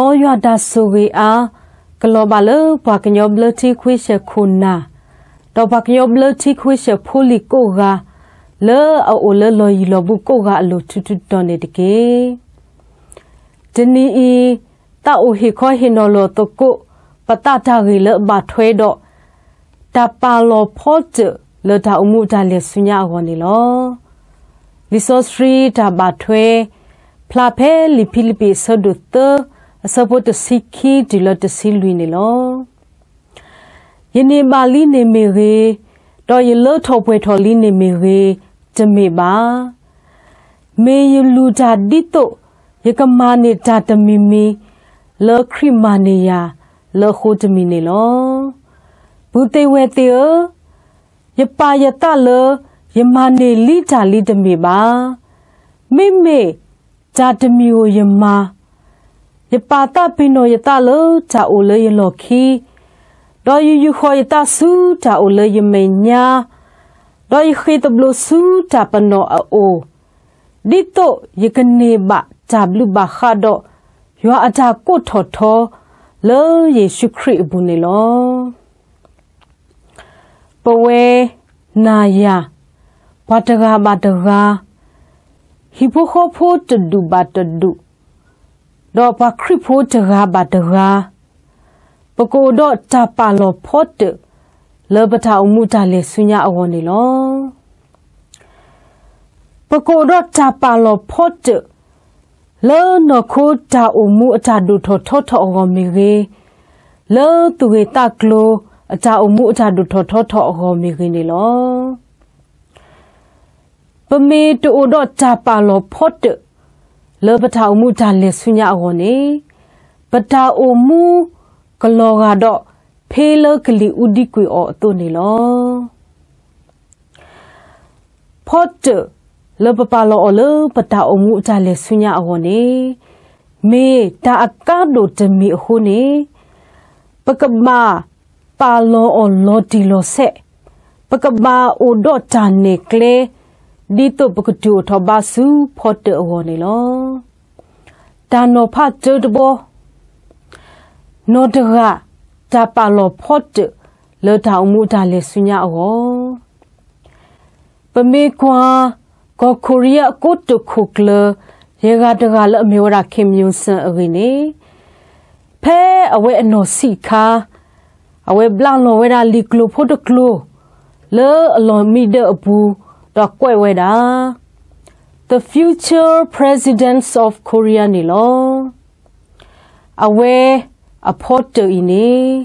မ်ယွၤတၢ်ဆိၣ်ဂ့ၤအါ ကလီၤဘၣ်လၢပှၤကညီဘျၢထံခဝ့ၡၢၣ်ခိၣ်နၢ်, ဒီးပှၤကညီဘျၢထံခဝ့ၡၢၣ်ဖိလံၤကိးဂၤ, လၢအအိၣ်လၢလီၢ်ယံၤလီၢ်ဘူးကိးဂၤအလိၤ ထူထူတီၤတီၤန့ၣ်တက့ၢ်. တနံၤအံၤ, သးအိၣ်ဟ့ၣ်ခီဟ့ၣ်နီၤလိာ်သကိး ပသးတၢ်ဂ့ၢ်လၢအဘၣ်ထွဲဒီး တၢ်ပာ်လီၤဖီတၢၣ်လၢတၢ်အိၣ်မူအတၢ်လဲၤဆူညါအဂီၢ်န့ၣ်လီၤ. လံာ်စီဆှံတၢ်ဘၣ်ထွဲ ဖျါဖဲလံာ်ဖံလံးပံးအဆၢဒိၣ်သၢ အဆၢဖိတဆံခံတုၤလၢတဆံလွံၢ်န့ၣ်လီၤ. ယန့ၢ်ဘၣ်လံန့ၣ်မ့ၢ်ဂ့ၤ, ဒီးယလၢထီၣ်ပှဲၤထီၣ်လံန့ၣ်မ့ၢ်ဂ့ၤ, တမ့ၢ်ဘၣ်. မ့ၢ်ယလူၤတၢ်ဒ်သိး ယကမၤန့ၢ်တၢ်တမံၤမံၤ လၢခရံာ်မၤန့ၢ်ယၤလၢအဃိတမံၤန့ၣ်လီၤ. ပုၢ်သ့ၣ်ဝဲၢ်သ့ၣ်ဧၢ, ယပာ်ယသးလၢ ယမၤန့ၢ်လံတၢ်လံတမ့ၢ်ဘၣ်. မ့မ့ၢ်တၢ်တမံၤဧိၤယမၤ, ယပာ်သးပ့ၤနီၣ်ယသးလၢတၢ်အိၣ်လၢယလီၢ်ခံ, ဒီးယယူာ်ဃီၤယသးဆူတၢ်အိၣ်လၢယမဲာ်ညါ, ဒီးယဃ့ၢ်သဘျိးဆူတၢ်ပနီၣ်အအိၣ်, ဒ်သိးယကန့ၢ်ဘၣ်တၢ်ဘျုးဘၣ်ဃးဒီး ယွၤအတၢ်ကိးထီၣ်ထီ လၢယ့ၣ်ၡူးခရံာ်အပူၤန့ၣ်လီၤ. ပဝဲနၤယၤ, ပှၤတဂၤဘၣ်တဂၤ, ဟံၣ်ဖိဃီဖိတဒူၣ်ဘၣ်တဒူၣ်, ဒီးပှၤခရံာ်ဖိတဂၤဘၣ်တဂၤ, ပကအိၣ်ဒီးတၢ်ပာ်လီၤဖီတၢၣ် လၢပတၢ်အိၣ်မူတၢ်လဲၤဆူညါအဂီၢ်န့ၣ်လီၤ. ပကအိၣ်ဒီးတၢ်ပာ်လီၤဖီတၢၣ် လၢနီၢ်ခိတၢ်အိၣ်မူအတၢ်ဒိၣ်ထီၣ်ထီထီၣ်အဂီၢ်မ့ၢ်ဂ့ၤ, လၢသူၣ်ဂ့ၤသးကျိၤအတၢ်အိၣ်မူအတၢ်ဒိၣ်ထီၣ်ထီထီၣ်အဂီၢ်မ့ၢ်ဂ့ၤန့ၣ်လီၤ. ပမ့ၢ်တအိၣ်ဒီးတၢ်ပာ်လီၤဖီတၢၣ် လၢပတၢ်အိၣ်မူတၢ်လဲၤဆူညါအဂီၢ်န့ၣ်, ပတၢ်အိၣ်မူကလီၤဂာ်ဒီး ဖ့လၢကလံၤအူဒံကွံာ်အီၤအသိးန့ၣ်လီၤ. ဖီတၢၣ်လၢပပာ်လီၤအီၤလၢပတၢ်အိၣ်မူအတၢ်လဲၤဆူညါအဂီၢ်န့ၣ်, မ့ၢ်တၢ်အကါဒိၣ်တမံၤအဃိန့ၣ်, ပကဘၣ်ပာ်လီၤအီၤလီၤတံၢ်လီၤဆဲး, ပကဘၣ်အိၣ်ဒီးတၢ်နဲၣ်ကျဲ, ဒ်သိးပကတုၤအိၣ်ထီၣ်ဘါဆူဖီတၢၣ်အဂီၢ်န့ၣ်လီၤ. တၢ်နီၤဖးတၢတဘီ, နီၢ်တဂၤ တၢ်ပာ်လီၤဖီတၢၣ် လၢတၢ်အိၣ်မူအတၢ်လဲၤဆူညါအဂီၢ် ပမ့ၢ်ကွၢ် ကီၢ်ခိရံယါအကိတိာ်ခိၣ်ကျၢၢ် ယဲၢ်ဂၤတဂၤလၢအမ့ၢ်ဝဲဒၣ် Kim Yong Sun အဂ့ၢ်န့ၣ်, ဖဲအဝဲအနီၢ်ဆံးအခါ, အဝဲဘျးလီၤဝဲဒၣ်လံာ်ကျိၤဖိတကျိၤ လၢအလီၢ်မံဒၢအပူၤ, ဒီးကွဲးဝဲဒၣ် The Future Presidents of Korea န့ၣ်လီၤ. အဝဲအဖီတၢၣ်အံၤန့ၣ်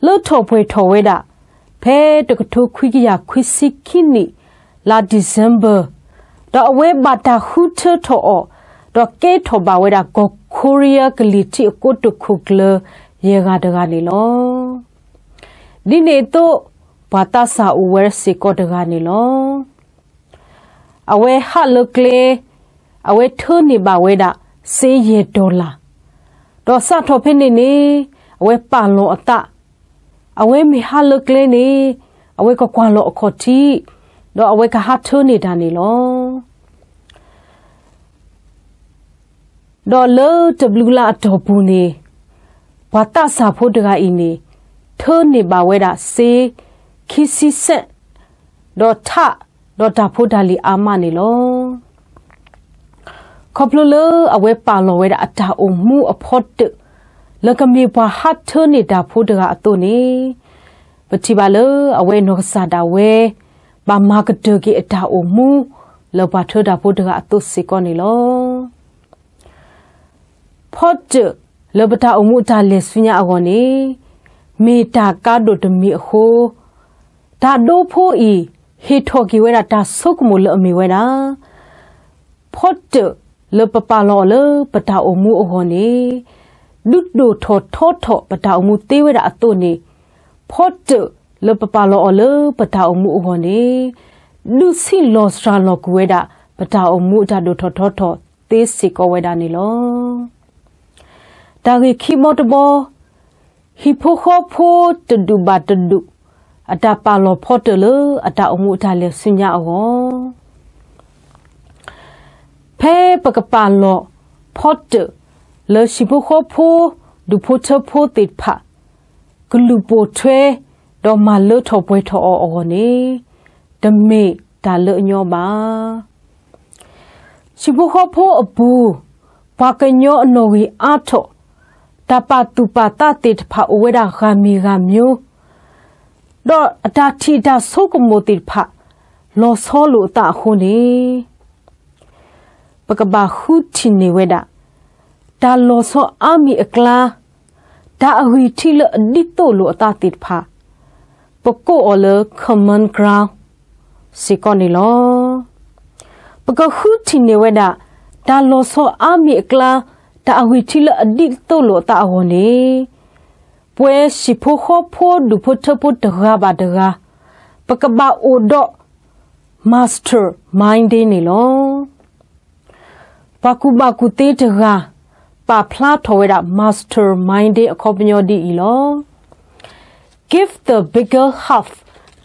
လၢထီၣ်ပှဲၤထီၣ်ဝဲဒၣ် ဖဲတကထိခွံကယၤခွံဆံခံနံၣ် လါ December, ဒီးအဝဲဘၣ်တၢ်ဃုထၢထီၣ်အီၤ, ဒီးကဲထီၣ်ဘၣ်ဝဲဒၣ် ကီၢ်ခိရံယါကလံၤထံးအကိတိာ်ခိၣ်ကျၢၢ် ယဲၢ်ဂၤတဂၤန့ၣ်လီၤ. ဒ်န့ၣ်အသိး, ပှၤသးစၢ်အိၣ်ဝဲစ့ၢ်ကီးတဂၤန့ၣ်လီၤ. အဝဲဟးလၢကျဲ, အဝဲထၢန့ၢ်ဘၣ်ဝဲဒၣ် စ့ယဲၢ်တီၤလၢ်, ဒီးစးထီၣ်ဖဲန့ၣ်န့ၣ် အဝဲပာ်လီၤအသး, အဝဲမ့ၢ်ဟးလၢကျဲန့ၣ် အဝဲကကွၢ်လီၤအခီၣ်ထံး, ဒီးအဝဲကဟးထၢန့ၢ်တၢ်န့ၣ်လီၤ. ဒီးလၢတဘျုးလါအတီၢ်ပူၤန့ၣ်, ပှၤသးစၢ်ဖိတဂၤအံၤန့ၣ် ထၢန့ၢ်ဘၣ်ဝဲဒၣ်စ့ ခံဆံစဲး, ဒီးထး, ဒီးတၢ်ဖိတၢ်လံၤအါမးန့ၣ်လီၤ. ခီဖျိလၢအဝဲပာ်လီၤဝဲဒၣ်အတၢ်အိၣ်မူအဖီတၢၣ် လၢကမ့ၢ်ပှၤဟးထၢန့ၢ်တၢ်ဖိတဂၤအသိးန့ၣ်, ပထံၣ်ဘၣ်လၢအဝဲနီၢ်ကစၢ်ဒၣ်ဝဲ ဘၣ်မၤကတၢၢ်က့ၤအတၢ်အိၣ်မူ လၢပှၤထၢတၢ်ဖိတဂၤအသိးစ့ၢ်ကီးန့ၣ်လီၤ. ဖီတၢၣ်လၢပတၢ်အိၣ်မူအတၢ်လဲၤဆူညါအဂီၢ်န့ၣ် မ့ၢ်တၢ်ကါဒိၣ်တမံၤအဃိ, တၢ်ဒိဖိအံၤ ဟ့ၣ်ထီၣ်က့ၤဝဲဒၣ်တၢ်ဆိကမိၣ်လၢအမ့ၢ်ဝဲဒၣ် ဖီတၢၣ်လၢပပာ်လီၤအီၤလၢပတၢ်အိၣ်မူအဂီၢ်န့ၣ် ဒုးဒိၣ်ထီၣ်ထီထီၣ်ပတၢ်အိၣ်မူသ့ဝဲဒၣ်အသိးန့ၣ်, ဖီတၢၣ်လၢပပာ်လီၤအီၤလၢပတၢ်အိၣ်မူအဂီၢ်န့ၣ် ဒုးဆံးလီၤစှၤလီၤကွံာ်ဝဲဒၣ် ပတၢ်အိၣ်မူအတၢ်ဒိၣ်ထီၣ်ထီထီၣ်သ့စ့ၢ်ကီးဝဲဒၣ်န့ၣ်လီၤ. တၢ်ဂ့ၢ်ခံဘီတဘီ, ဟံၣ်ဖိဃီဖိတဒူၣ်ဘၣ်တဒူၣ် အတၢ်ပာ်လီၤဖီတၢၣ်လၢအတၢ်အိၣ်မူအတၢ်လဲၤဆူညါအဂီၢ် ဖဲပကပာ်လီၤဖီတၢၣ် လၢဟံၣ်ဖိဃီဖိ ဒူၣ်ဖိထၢဖိသ့ၣ်တဖၣ် ကလုၢ်ပိာ်ထွဲ ဒီးမၤလၢထီၣ်ပှဲၤထီၣ်အီၤအဂီၢ်န့ၣ် တမ့ၢ်တၢ်လၢအညီဘၣ်. ဟံၣ်ဖိဃီဖိအပူၤ ပှၤကညီအနီၣ်ဂံၢ်အါထီၣ်, တၢ်ပာ်သူၣ်ပာ်သးသ့ၣ်တဖၣ်အိၣ်ဝဲဒၣ်ဂၤမံၤဂၤမျိုး, ဒီးအတၢ်ထံၣ်တၢ်ဆိကမိၣ်သ့ၣ်တဖၣ် လီၤဆီလိာ်အသးအဃိန့ၣ် ပကဘၣ်ဃုထံၣ်န့ၢ်ဝဲဒၣ် တၢ်လီၤဆီအါမံၤအကျါ, တၢ်အဂံၢ်ထံးလၢအဒ်သိးလိာ်အသးသ့ၣ်တဖၣ်, ပကိးအီၤလၢ common ground စ့ၢ်ကီးန့ၣ်လီၤ. ပကဃုထံၣ်န့ၢ်ဝဲဒၣ် တၢ်လီၤဆီအါမံၤအကျါ, တၢ်အဂံၢ်ထံးလၢအဒ်သိးလိာ်အသးအဂီၢ်န့ၣ် ပဝဲဟံၣ်ဖိဃီဖိ ဒူၣ်ဖိထၢဖိတဂၤဘၣ်တဂၤ, ပကဘၣ်အိၣ်ဒီး masterminding န့ၣ်လီၤ. ပှၤကူၣ်ဘၣ်ကူၣ်သ့တဂၤ ပာ်ဖျါထီၣ်ဝဲဒၣ် masterminding အခီပညီဒ်အံၤလီၤ. Give the bigger half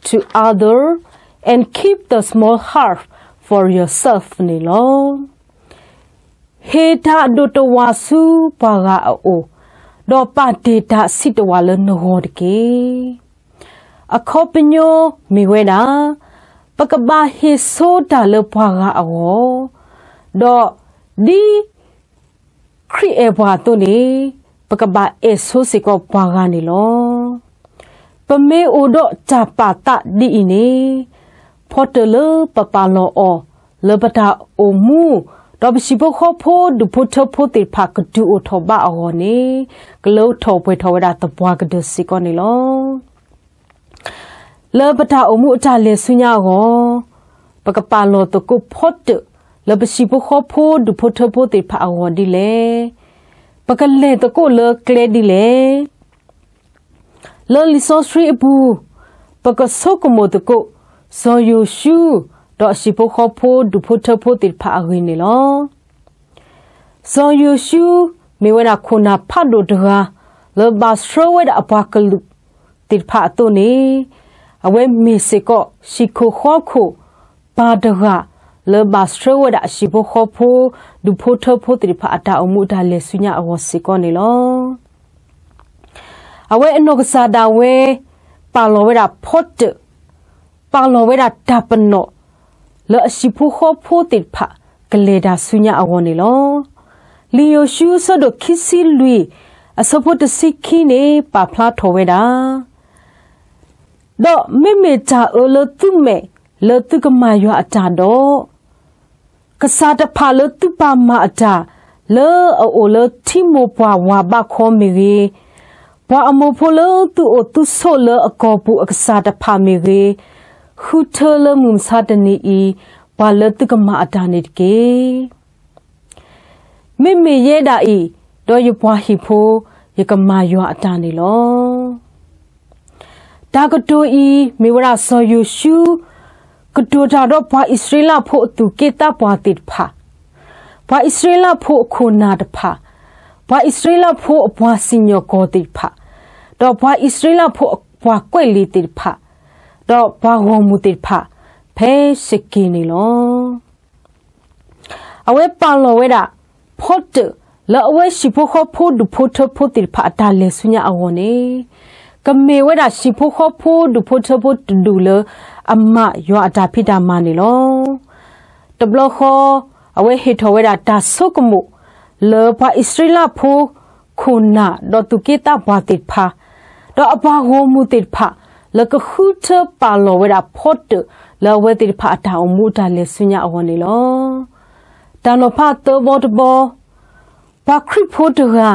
to other and keep the small half for yourself န့ၣ်လီၤ. ဟ့ၣ်တၢ်အဒိၣ်တဝၢ်ဆူပှၤဂၤအအိၣ်, ဒီးပာ်တ့ၢ်တၢ်ဆံးတဝၢ်လၢနဂီၢ်တက့ၢ်. အခီပညီမ့ၢ်ဝဲဒၣ် ပကဘၣ်ဟ့ၣ်ဆိတၢ်လၢပှၤဂၤအဂီၢ်, ဒီးဒ်ခရံာ်အဲၣ်ပှၤအသိးန့ၣ် ပကဘၣ်အဲၣ်ဆိစ့ၢ်ကီးပှၤဂၤန့ၣ်လီၤ. ပမ့ၢ်အိၣ်ဒီးတၢ်ပာ်သးဒ်အံၤန့ၣ် ဖီတၢၣ်လၢပပာ်လီၤအီၤ လၢပတၢ်အိၣ်မူ, ဒီးပဟံၣ်ဖိဃီဖိ ဒူၣ်ဖိထၢဖိသ့ၣ်တဖၣ် ကတုၤအိၣ်ထီၣ်ဘးအဂီၢ်န့ၣ် ကလၢထီၣ်ပှဲၤထီၣ်ဝဲဒၣ်သပှၢ်ကတၢၢ်စ့ၢ်ကီးန့ၣ်လီၤ. လၢပတၢ်အိၣ်မူအတၢ်လဲၤဆူညါအဂီၢ်, ပကပာ်လီၤသကိးဖီတၢၣ် လၢပဟံၣ်ဖိဃီဖိ ဒူၣ်ဖိထၢဖိသ့ၣ်တဖၣ်အဂီၢ်ဒ်လဲၣ်. ပကလဲၤသကိးလၢကျဲဒ်လဲၣ်. လၢလံာ်စီဆှံအပူၤ, ပကဆိကမိၣ်သကိး စီၤယိၤၡူ ဒီးအဟံၣ်ဖိဃီဖိ ဒူၣ်ဖိထၢဖိသ့ၣ်တဖၣ်အဂ့ၢ်န့ၣ်လီၤ. စီၤယိၤၡူ မ့ၢ်ဝဲဒၣ်ခိၣ်နၢ်ဖးဒိၣ်တဂၤ လၢဘၣ်ဆှၢဝဲဒၣ်အပှၤကလုာ်သ့ၣ်တဖၣ်အသိးန့ၣ်, အဝဲမ့ၢ်စ့ၢ်ကီး ဟံၣ်ခိၣ်ဃီခိၣ်ပၢ်တဂၤ လၢဘၣ်ဆှၢဝဲဒၣ်အဟံၣ်ဖိဃီဖိ ဒူၣ်ဖိထၢဖိသ့ၣ်တဖၣ် အတၢ်အိၣ်မူအတၢ်လဲၤဆူညါအဂီၢ်စ့ၢ်ကီးန့ၣ်လီၤ. အဝဲအနီၢ်ကစၢ်ဒၣ်ဝဲ ပာ်လီၤဝဲဒၣ်ဖီတၢၣ်, ပာ်လီၤဝဲဒၣ်တၢ်ပနီၣ် လၢအဟံၣ်ဖိဃီဖိသ့ၣ်တဖၣ် ကလဲၤတၢ်ဆူညါအဂီၢ်န့ၣ်လီၤ. လံာ်ယိၤၡူ အဆၢဒိၣ်ခံဆံလွံၢ် အဆၢဖိတဆံခံန့ၣ် ပာ်ဖျါထီၣ်ဝဲဒၣ် ဒီးမ့မ့ၢ်တၢ်အၢလၢသုမဲာ်လၢသုကမၤယွၤအတၢ်ဒီး, ကစၢ်တဖၣ်လၢသုပာ်မၤအတၢ် လၢအအိၣ်လၢထံမိၢ်ပှၢ်ဝၤဘးခီမ့ၢ်ဂ့ၤ, ပှၤအမိၢ်ဖိလၢသုအိၣ်သုဆိးလၢအကီၢ်ပူၤအကစၢ်တဖၣ်မ့ၢ်ဂ့ၤ, ဃုထၢလၢမုၢ်မဆါတနံၤအံၤ ပှၤလၢသုကမၤအတၢ်န့ၣ်တက့ၢ်. မ့မ့ၢ်ယဲဒၣ်အံၤ, ဒီးယပှၤဟံၣ်ဖိ ယကမၤယွၤအတၢ်န့ၣ်လီၤ. တၢ်ကတိၤအံၤ မ့ၢ်ဝဲဒၣ်စီၤယိၤၡူ ကတိၤတၢ်ဒီးပှၤအံၣ်စရ့လးဖိအသူၣ်က့သးပှၢ်သ့ၣ်တဖၣ်, ပှၤအံၣ်စရ့လးဖိအခိၣ်နၢ်တဖၣ်, ပှၤအံၣ်စရ့လးဖိအပှၤစံၣ်ညီၣ်ကွီၢ်သ့ၣ်တဖၣ်, ဒီးပှၤအံၣ်စရ့လးဖိအပှၤကွဲးလံာ်သ့ၣ်တဖၣ်, ဒီးပှၤဂီၢ်မုၢ်သ့ၣ်တဖၣ် ဖဲစက့ၤန့ၣ်လီၤ. အဝဲပာ်လီၤဝဲဒၣ် ဖီတၢၣ်လၢအဝဲဟံၣ်ဖိဃီဖိဒူၣ်ဖိထၢဖိသ့ၣ်တဖၣ်အတၢ်လဲၤဆူညါအဂီၢ်န့ၣ်, ကမ့ၢ်ဝဲဒၣ်ဟံၣ်ဖိဃီဖိဒူၣ်ဖိထၢဖိတဒူၣ်လၢအမၤယွၤအတၢ်ဖံးတၢ်မၤန့ၣ်လီၤ. တဘျီဃီ အဝဲဟ့ၣ်ထီၣ်ဝဲဒၣ်တၢ်ဆိကမိၣ် လၢပှၤအံၣ်စရ့လးဖိ ခိၣ်နၢ်ဒီးသူၣ်က့သးပှၢ်သ့ၣ်တဖၣ်, ဒီးအပှၤဂီၢ်မုၢ်သ့ၣ်တဖၣ် လၢကဃုထၢပာ်လီၤဝဲဒၣ်ဖီတၢၣ် လၢအဝဲသ့ၣ်တဖၣ်အတၢ်အိၣ်မူအတၢ်လဲၤဆူညါအဂီၢ်န့ၣ်လီၤ. တၢ်နီၤဖးသၢဘီတဘီ, ပှၤခရံာ်ဖိတဂၤ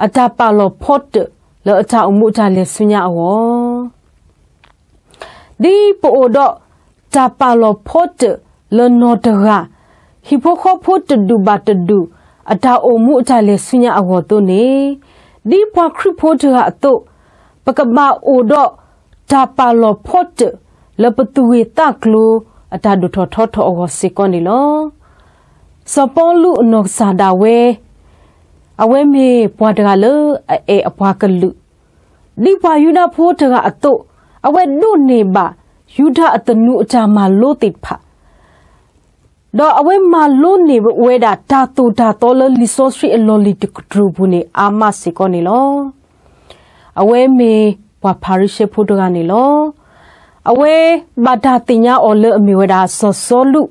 အတၢ်ပာ်လီၤဖီတၢၣ်လၢအတၢ်အိၣ်မူအတၢ်လဲၤဆူညါအဂီၢ် ဒ်ပအိၣ်ဒီးတၢ်ပာ်လီၤဖီတၢၣ်လၢနီၢ်တဂၤ, ဟံၣ်ဖိဃီဖိတဒူၣ်ဘၣ်တဒူၣ် အတၢ်အိၣ်မူအတၢ်လဲၤဆူညါအဂီၢ်အသိးန့ၣ်, ဒ်ပှၤခရံာ်ဖိတဂၤအသိး, ပကဘၣ်အိၣ်ဒီးတၢ်ပာ်လီၤဖီတၢၣ် လၢပသူၣ်ဂ့ၤသးကျိၤအတၢ်ဒိၣ်ထီၣ်ထီထီၣ်အဂီၢ်စ့ၢ်ကီးန့ၣ်လီၤ. စီၤပီလူးအနီၢ်ကစၢ်ဒၣ်ဝဲ အဝဲမ့ၢ်ပှၤတဂၤလၢအအဲၣ်အပှၤကလုာ်, ဒ်ပှၤယူဒၤဖိတဂၤအသိး, အဝဲဒိးန့ၢ်ဘၣ်ယူဒၤအသနူအတၢ်မၤလိသ့ၣ်တဖၣ်, ဒီးအဝဲမၤလိန့ၢ်ဝဲဒၣ်တၢ်သိၣ်တၢ်သီလၢလံာ်စီဆှံအလီၢ်လံၤတကတြူၢ်ပူၤန့ၣ် အါမးစ့ၢ်ကီးန့ၣ်လီၤ. အဝဲမ့ၢ်ပှၤဖၤရံၤၡဲဖိတဂၤန့ၣ်လီၤ. အဝဲဘၣ်တၢ်သ့ၣ်ညါအီၤလၢအမ့ၢ်ဝဲဒၣ်စီၤစီလူး,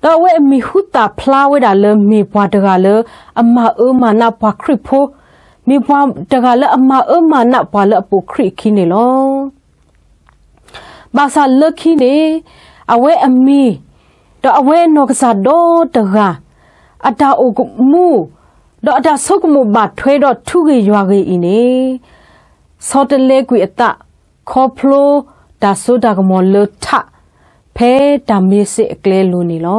ဒီးအဝဲအမံၤဟူသၣ်ဖျါဝဲဒၣ်လၢမ့ၢ်ပှၤတဂၤလၢအမၤအၢမၤနးပှၤခရံာ်ဖိ, မ့ၢ်ပှၤတဂၤလၢအမၤအၢမၤနးပှၤလၢအပိာ်ခရံာ်အခံန့ၣ်လီၤ. ဘၣ်ဆၣ်လၢခံန့ၣ် အဝဲအမံၤ ဒီးအဝဲနီၢ်ကစၢ်ဒီတဂၤ အတၢ်အိၣ်မူ ဒီးအတၢ်ဆိကမိၣ်ဘၣ်ထွဲဒီးထူဂ့ၤယွၤဂ့ၤအံၤန့ၣ် ဆီတလဲကွံာ်အသး ခီဖျိတၢ်စိတၢ်ကမီၤလၢထး ဖဲတၢ်မ့ၢ်စ့ၢ်အကျဲအလိၤန့ၣ်လီၤ.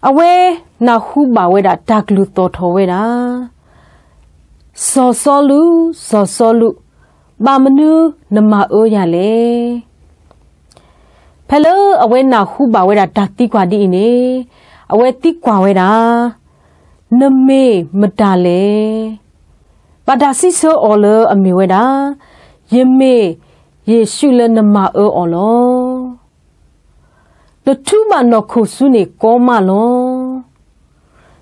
အဝဲနၢ်ဟူဘၣ်ဝဲဒၣ်တၢ်ကလုၢ်သီၣ်ထီၣ်ဝဲဒၣ်, စီၤစီလူး, စီၤစီလူး, ဘၣ်မနုၤနမၤအၢယၤလဲၣ်. ဖဲလၢအဝဲနၢ်ဟူဘၣ်ဝဲဒၣ်တၢ်သံကွၢ်ဒ်အံၤန့ၣ်, အဝဲသံကွၢ်ဝဲဒၣ်, နမ့ၢ်မတၤလဲၣ်. ဘၣ်တၢ်စံးဆၢအီၤလၢအမ့ၢ်ဝဲဒၣ်, ယမ့ၢ်ယ့ၣ်ၡူးလၢနမၤအၢအီၤလီၤ. နထူဘၣ်နီၢ်ခိၣ်ဆူန့ၣ်ကီမးလီၤ.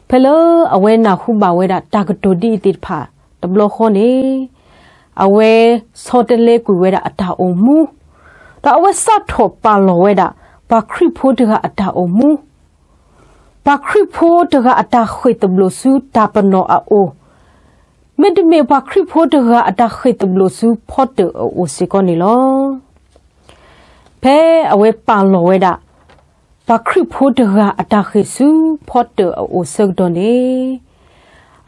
ဖဲလၢအဝဲနၢ်ဟူဘၣ်ဝဲဒၣ်တၢ်ကတိၤဒ်အံၤသ့ၣ်တဖၣ်တဘျီဃီန့ၣ်, အဝဲဆီတလဲကွံာ်ဝဲဒၣ်အတၢ်အိၣ်မူ, ဒီးအဝဲစးထီၣ်ပာ်လီၤဝဲဒၣ် ပှၤခရံာ်ဖိတဂၤအတၢ်အိၣ်မူ, ပှၤခရံာ်ဖိတဂၤအတၢ်ဃ့ၢ်သဘျိးဆူတၢ်ပနီၣ်အအိၣ်, မ့တမ့ၢ်ပှၤခရံာ်ဖိတဂၤအတၢ်ဃ့ၢ်သဘျိးဆူဖီတၢၣ်အအိၣ်စ့ၢ်ကီးန့ၣ်လီၤ. ဖဲအဝဲပာ်လီၤဝဲဒၣ် ပှၤခရံာ်ဖိတဂၤအတၢ်ဃ့ၢ်ဆူဖီတၢၣ်အအိၣ်ဆၢကတီၢ်န့ၣ်,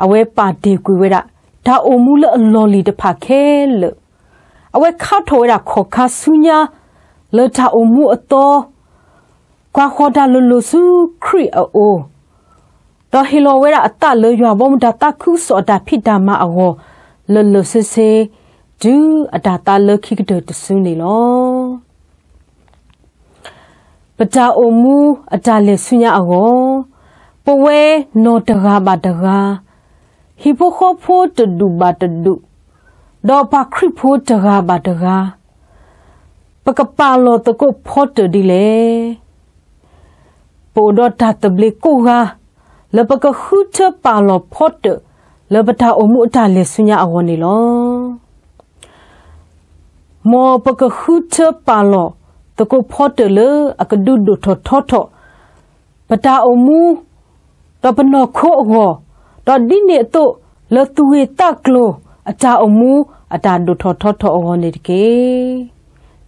အဝဲပာ်တ့ၢ်ကွံာ်ဝဲဒၣ် တၢ်အိၣ်မူလၢအလီၢ်လံၤတဖၣ်ခဲလၢာ်, အဝဲခါထီၣ်ဝဲဒၣ်ခီၣ်ခါဆူညါ လၢတၢ်အိၣ်မူအသီ ကွၢ်ဃီၤတၢ်လိၤလိၤဆူခရံာ်အအိၣ်, ဒီးဟ့ၣ်လီၤဝဲဒၣ်အသးလၢယွၤဘီမုၢ်တၢ်သးခုကစီၣ်အတၢ်ဖံးတၢ်မၤအဂီၢ် လၢာ်လၢာ်ဆ့ဆ့ တုၤအတၢ်သါလၢခံကတၢၢ်တစုန့ၣ်လီၤ. ပတၢ်အိၣ်မူအတၢ်လဲၤဆူညါအဂီၢ်, ပဝဲနီၢ်တဂၤဘၣ်တဂၤ, ဟံၣ်ဖိဃီဖိတဒူၣ်ဘၣ်တဒူၣ်, ဒီးပှၤခရံာ်ဖိတဂၤဘၣ်တဂၤ, ပကပာ်လီၤသကိးဖီတၢၣ်ဒ်လဲၣ်. ပအိၣ်ဒီးတၢ်သဘျ့ကိးဂၤ လၢပကဃုထၢပာ်လီၤဖီတၢၣ် လၢပတၢ်အိၣ်မူအတၢ်လဲၤဆူညါအဂီၢ်န့ၣ်လီၤ. မ်ပကဃုထၢပာ်လီၤသကိးဖီတၢၣ်လၢအကဒုးဒိၣ်ထီၣ်ထီထီၣ် ပတၢ်အိၣ်မူ ဒီးပနီၢ်ခိအဂီၢ်, ဒီးဒ်န့ၣ်အသိးလၢသူၣ်ဂ့ၤသးကျိၤအတၢ်အိၣ်မူအတၢ်ဒိၣ်ထီၣ်ထီထီၣ်အဂီၢ်န့ၣ်တက့ၢ်.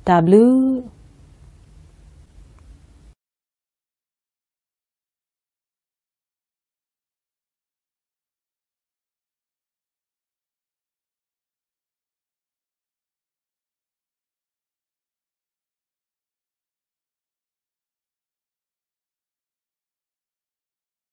တၢ်ဘျုး